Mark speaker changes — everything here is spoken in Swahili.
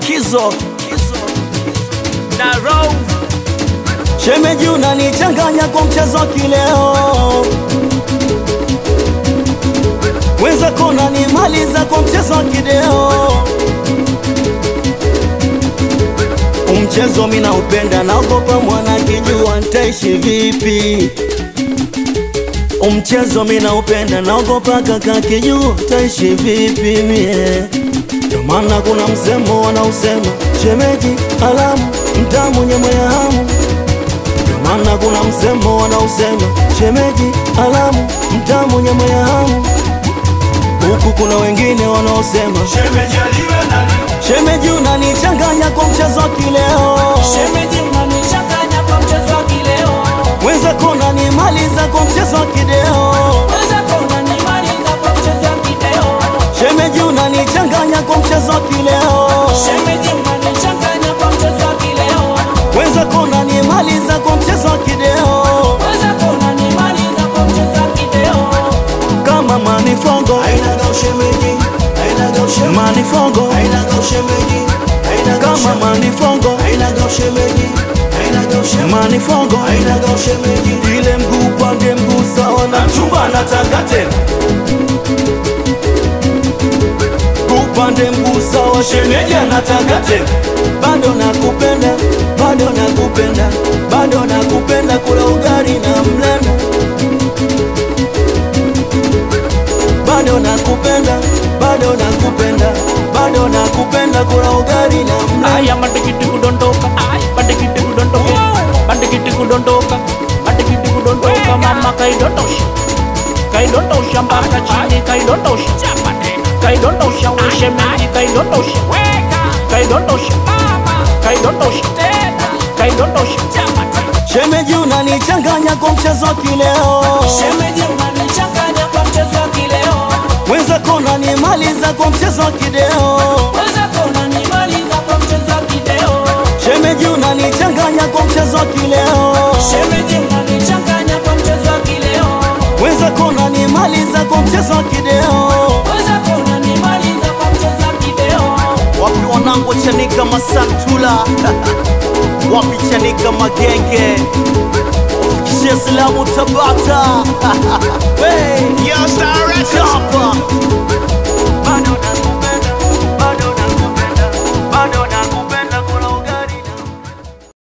Speaker 1: Kizo na Row. Shemeji unanichanganya kwa mchezo kileo, wenzako unanimaliza kwa mchezo kideo. Mchezo mimi naupenda, naogopa mwana kijua nitaishi vipi. Mchezo mimi naupenda, naogopa kaka kijua nitaishi vipi mie. Ndio maana kuna msemo wanausema, shemeji alamu mtamu nyama ya hamu. Ndio maana kuna msemo wanausema, shemeji alamu mtamu nyama ya hamu. Huku kuna wengine wanaosema
Speaker 2: shemeji aliwe nani.
Speaker 1: Shemeji unanichanganya kwa mchezo kileo,
Speaker 3: shemeji unanichanganya kwa mchezo kileo,
Speaker 1: wenzako unanimaliza kwa mchezo kideo,
Speaker 3: wenzako unanimaliza kwa mchezo kideo.
Speaker 1: Shemeji unanichanganya kwa mchezo kileo,
Speaker 3: shemeji unanichanganya kwa mchezo kileo,
Speaker 1: wenzako unanimaliza kwa mchezo kideo,
Speaker 3: wenzako unanimaliza kwa mchezo kideo.
Speaker 1: Kama manifongo
Speaker 2: Haina shemeji,
Speaker 1: manifongo
Speaker 2: haina shemeji,
Speaker 1: kama manifongo
Speaker 2: haina shemeji, haina
Speaker 1: manifongo
Speaker 2: haina shemeji.
Speaker 1: Ile mguu pande mguu sawa na
Speaker 2: mchumba nataka tena,
Speaker 1: upande mguu sawa,
Speaker 2: shemeji anataka tena.
Speaker 1: Bado nakupenda, bado nakupenda, bado nakupenda, kula ugali na mlenda. Bado nakupenda, bado nakupenda, bado nakupenda, kula ugali na mlenda.
Speaker 3: Aya matikiti kudondoka, matikiti kudondoka, matikiti kudondoka, matikiti kudondoka, mama kaidondosha, kaidondosha mpaka chini, kaidondosha, kaidondosha ushemeji, kaidondosha, kaidondosha, kaidondosha, kaidondosha.
Speaker 1: Shemeji unanichanganya kwa mchezo kileo,
Speaker 3: shemeji unanichanganya kwa mchezo kileo,
Speaker 1: wenzako unanimaliza kwa mchezo kideo,
Speaker 3: wenzako unanimaliza kwa mchezo kideo.
Speaker 1: Shemeji unanichanganya kwa mchezo kileo,
Speaker 3: shemeji unanichanganya kwa mchezo kileo,
Speaker 1: wenzako unanimaliza kwa mchezo kideo,
Speaker 3: wenzako unanimaliza kwa mchezo kideo.
Speaker 1: Wapi wanangu Chanika Masantula, wapi Chanika Magenge, ufikishie salamu Tabata. Hey,
Speaker 2: Yo, Star Records.